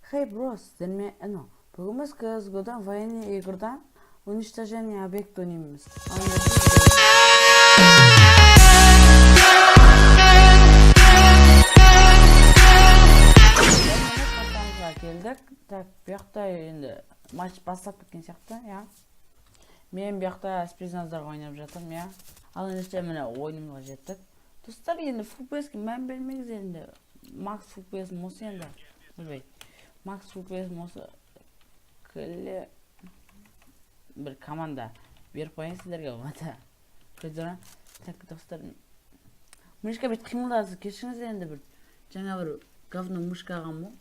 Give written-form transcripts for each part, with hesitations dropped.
Хей, бро, сіздермен Эно. Бүгін біз CSGO-дан военный игрдан уничтожение объект ойнаймыз. Картамызға келдік. Так, бұл жақта енді матч бастап кеткен сияқты, иә. Мен бұл жақта спецназдарға ойнап жатырмын, иә. Ал ендеше міне ойынымызға жеттік. Достар, енді FPS-ке мән бермеңіз енді. Макс FPS осы енді. Ойбай. Макс FPS осы келе бір команда беріп қояйын сіздерге болмаса. Көрдіңіздер ма? Так, достар. Мышка бүйтіп қимылдады, кешіріңіз енді, бір жаңа бір говно мышка алғанмын ғой.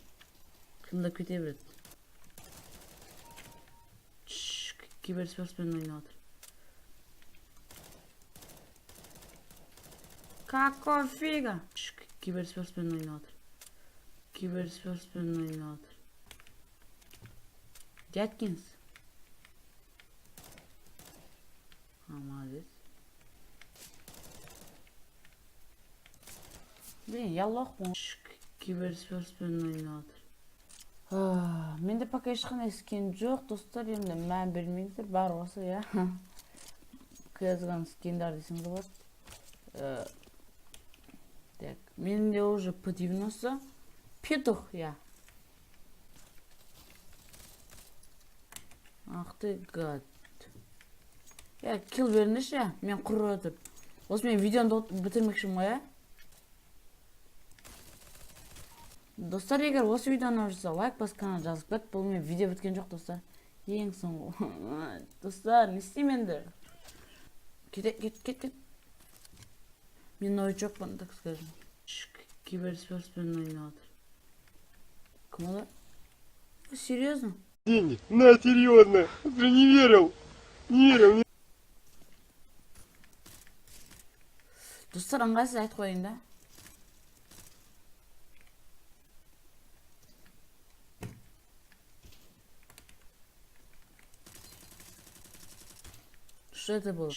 Қимылдап кете береді. Киберспортсмен ойнап жатыр. Какого фига? Киберспортсмен ойнап жатыр. Киберспортсмен ойнап жатыр. Дядькинс. А, молодец. Блин, я лох. Киберспортсмен ойнап жатыр. Менде пока ешқандай скин жоқ, достар, енді мән бермеңіздер, бар осы, иә. CSGO-ның скиндары десеңіз болады. Так, менде уже P90 петух, иә. Ах ты гад. Я килл беріңдерші, мен құр отырып. Осы мен видеоны бітірмекшімін ғой, иә. Достар, егер осы видео ұнап жатса, лайк басып, канал жазып кет. Бұл мен видео біткен жоқ, достар. Ең соңғы. Достар, не істеймін енді? Кет, кет, кет, кет. Мен новичокпын, так скажем. Киберспортсмен ойнап жатыр. Кім олар? Серьезно? Деньги. На, серьезно. Ты не верил. Не верил. Достар, ыңғайсыз айтып қояйын да. Что это было?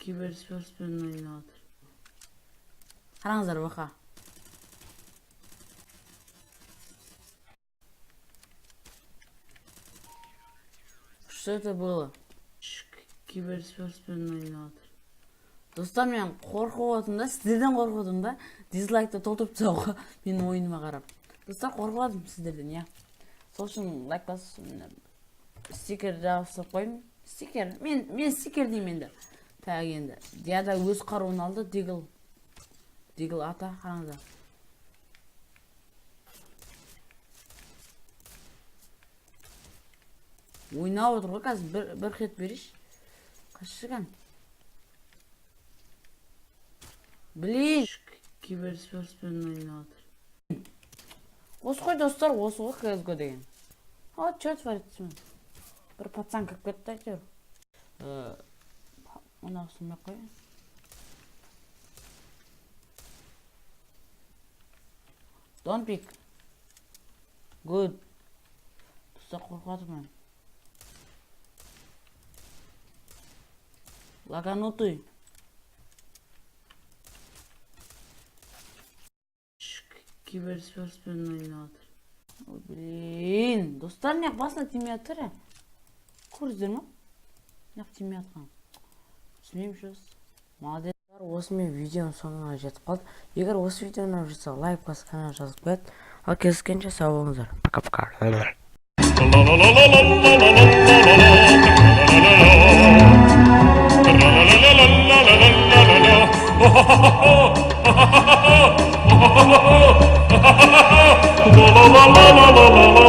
Киберспортсмен ойнап жатыр. Қараңыздар, ВХ. Что это было? Киберспортсмен ойнап жатыр. Достар, мен қорқып отырмын да, сіздерден қорқып отырмын да, дизлайкты толтырып тастауға менің ойыныма қарап. Достар, қорқып жатырмын сіздерден, иә. Сол үшін лайк басып, стикер жабыстырып қойдым. Стикер, мен стикер деймін енді. Так, енді Диада өз қаруын алды, Дигл. Дигл ата, қараңыздар. Ойнап отыр ғой қазір, бір хет берейінші. Қашшы. Блин, киберспортсмен ойнап жатыр. Осы ғой, достар, осы ғой CSGO деген. А, что творится? Бір пацан кіріп кетті әйтеуір. Оны ұсынбай ақ қояйын. Don't pick. Good. Достар, қорқып жатырмын. Лаганутый. Киберспортсмен ойнап жатыр. Ой, блин, достар, неғып басына тимей жатыр, ә? Көрдіңіздер ма? Неғып тимей жатқан? Түсінбеймін сейчас. Молодец. Осымен видеоның соңына жетіп қалды. Егер осы видео ұнап жатса, лайк басып, канал жазып қояды. Ал кездескенше сау болыңыздар. Пока-пока. La la la la la la la la la la la la la la la la la la. Oh, ha, ha, ha, ha, ha, ha, ha, ha, ha, ha, ha, ha, la la la la la la la.